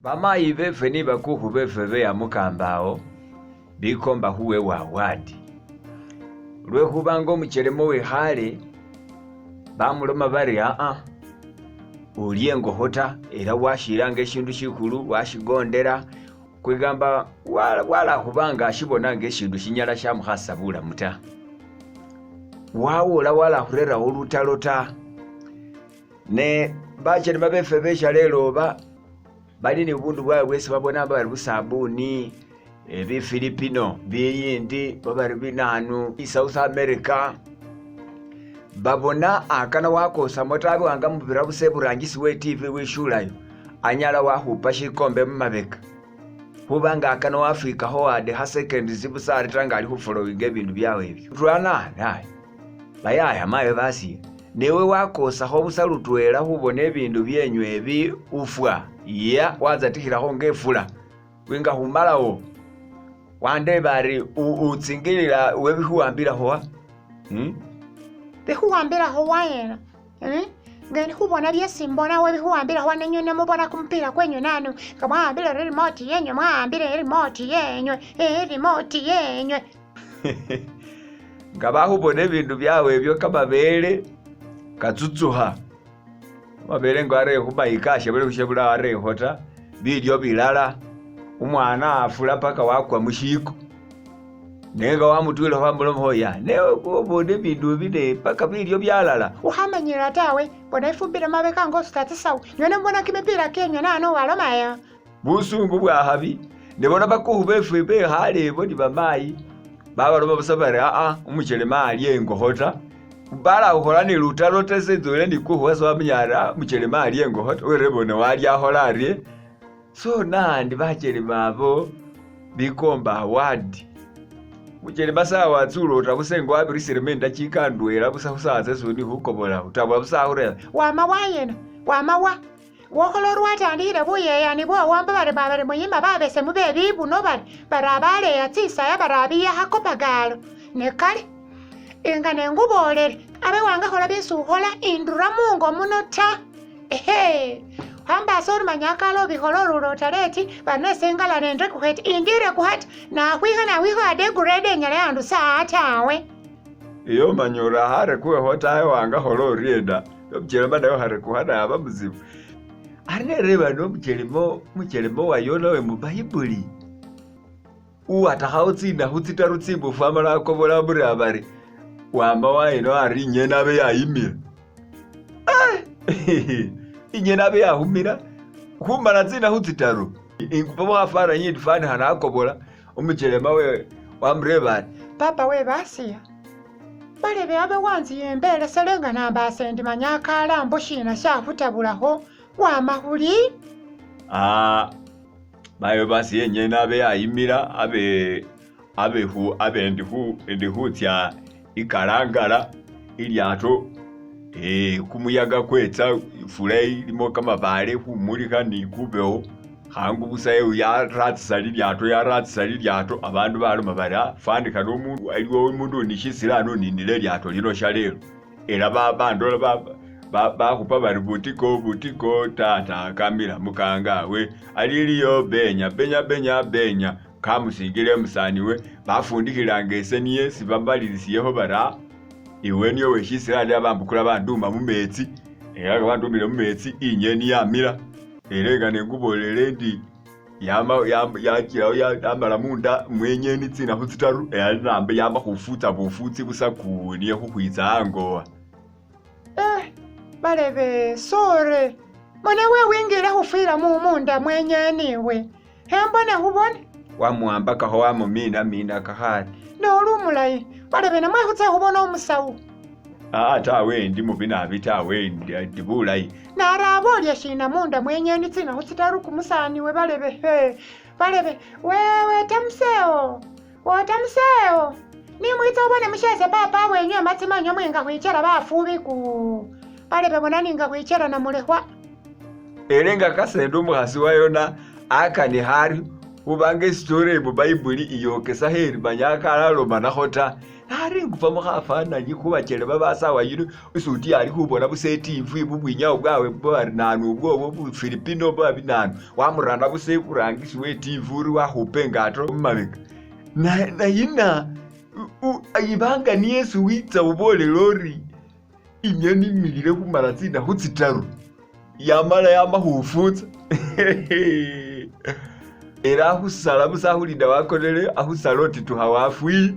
Bamayi befwe ni bakukhu befwe be amukamba awo bikomba khuwewa award lwekhuba nga umuchelemo wekhale bamuloma bari aa ulye ingokho ta ela washilanga eshindu shikhulu washigondela kwegamba walakhuba nga ashibona nga eshindu shinyala shamukhasisa bulamu ta wawola walakhurerawo lutalo ta. Ne bachelema befwe beshalelo oba bali ni bubundu bwabwe bwesi babona bari busabuni, bifilipino, biyindi oba bari binanu, South America, babona akana wakosamo tawe wanga mubira busa eburangisi we TV wishulayo, anyala wakhupa shikombe mumabeka. Khuba nga akana wafikakho wade kha seconds busa ari ta nga ali khufollowinga ebindu byawe ebyo. Lwana naye. Bayaya mayo basie, newe wakosakho busa lutwela khubona ebindu byenywe ebi ufwa, ya watsatikhilakho nga efula, winga khumalawo. Wandeba ari utsingilila iwe bikhuwambilakho wa? Hmm? Bikhuwambilakho wayena? Hmm? Nga ndi khubona byesi mbona we bikhuwambilakho nenywe nemubona kumupila kwenywe nanu nga mwawambile remote yenywe mwawambile remote yenywe remote yenywe. Nga bakhubona ebindu byawe ebyo kamabele katsutsukha, kamabele nga warere khumayika ashabule khushabula warerekho ta, bilyo bilala, umwana afula paka wakwa mushiko nenga wamutwilekho wamulomekho ya newe khubona ebindu ebi ne paka bilyo byalala. Ukhamanyila tawe, bona ifumbile mabeka nga osuta tsisawu, nywe nemubona kimipila kyenywe nanu walomayo. Busungu bwakhabi, ne bona bakukhu befwe bekhale ebo ni bamayi, babaloma busa bari aa umuchelema alye ingokho ta, balakhukhola ni lutalo ta ese inzowele ni kukhu wase wamenya ari aa umuchelema alye ingokho ta, were bone walya akhola arye. So nandi bachelema abo bikomba award, umuchelema sawa tsula busa ingo wabirisiremo indachika ndwela busa khusawa tsesi uli khukobola, utabula busa akhureba Wama wayena? Wama wa? Wokhola ori watandikhile buyeyani bwowo mbo bari babari muyima babesemu be bibuno bari bari abaleya tsisaya bari abiyakha kopagalo. Ne kali, inga nengubolele, abe wangakhola byesi ukhola indura mungo muno ta. Ehe, wambaasa ori manya akala obikhola ori ulota leti, bari nese ingala nendrekukha eti indirekukha ta, nakhwikha nakhwikha wade egrade enyala yandusa aa tawe. Eyo omanya ori akharekuwekho tawe wangakhola oriena? Omuchelema naye okharekuha naye aba muzibu. Ari nereba ndi omuchelema omuchelema wa Yona we mubayibuli uwatakhawo tsinakhu tsitaru tsimbofu amala akobola amureba bari wama wayena ari inyeni abe yayimila eh! Inyeni abe yakhumila khumala tsinakhu tsitaru ingupamo khafananyi indi fanikhana akobola omuchelema we wamureba ari Papa we basiya Balebe abe wanziyembelesele nga nambaasa endi manya akaala mbo shina shakhutabulakho wama khuli? Ah, mayo basi yenyene abe yayimila abe abe khu abe ndi khu ndi khutsa ikalangala ilyato eh kumuyaga kwetsa ifula ilimo kamabale khumulikha ni kubewo Khangu busa yaratsisa lilyato yaratsisa lilyato, abandu baloma bari ah fwanikhana omundu aliwo omundu uli ni shisilani uninile elyato lino shalelo. Ela bandola bakhupa bari butiko butiko tata kamila mukangawe aliliyo benya benya benya benya kamusingile omusani we bafundikhilanga ese niye sibambalilisyekho bari ah iwe niye owe shisilani bambukula banduma mumetsi ela nga bandumile mumetsi inyeni yamila. Ela nga nengubolele ndi yama yachilawo yamala munda mwenyeni tsinakhu tsitaru ela yama khufutsa bufutsi busa kuu niye khukhwitsa ango. Eh, balebe sore mone we wingile khufwila mumunda mwenyeni iwe hembone khubone. Wamuwambakakho wamuminaminakakho ari. Noli umulayi balebe namwe khutse khubona omusawu. Aa tawe ndi mubi nabi tawe ndi bulayi. Naraba olya shina munda mwenyeni tsinakhu tsitaru kumusaniwe balebe he balebe wewe tamuseo wotamuseo nimwitsa ubone mushese papa wenywe matsima nywe mwinga khwichela bafubi ku balebe bona ninga khwichela namulekhwa. Ele nga kasenda omukhasi wa Yona akanikha aryo, khubanga esitori mu Bayibuli iyokesakho eri manya akalaloma nakho ta. Nari ingufamo khafananyi khubachele babasawa yino isuti ali khubona busa itivi bubwinyawo bwawe bwari nanu ubwobwo bufilipino bwa binanu wamurana busa iburangisi we tivi uri wakhupa ingato mumabeka nayina ibanga niye esi witsa ubolela ori inyeni imilile khumala tsinakhu tsitaru yamala yama khufutsa era akhusala busa akhulinda wakonele akhusala oti tukha wafwi.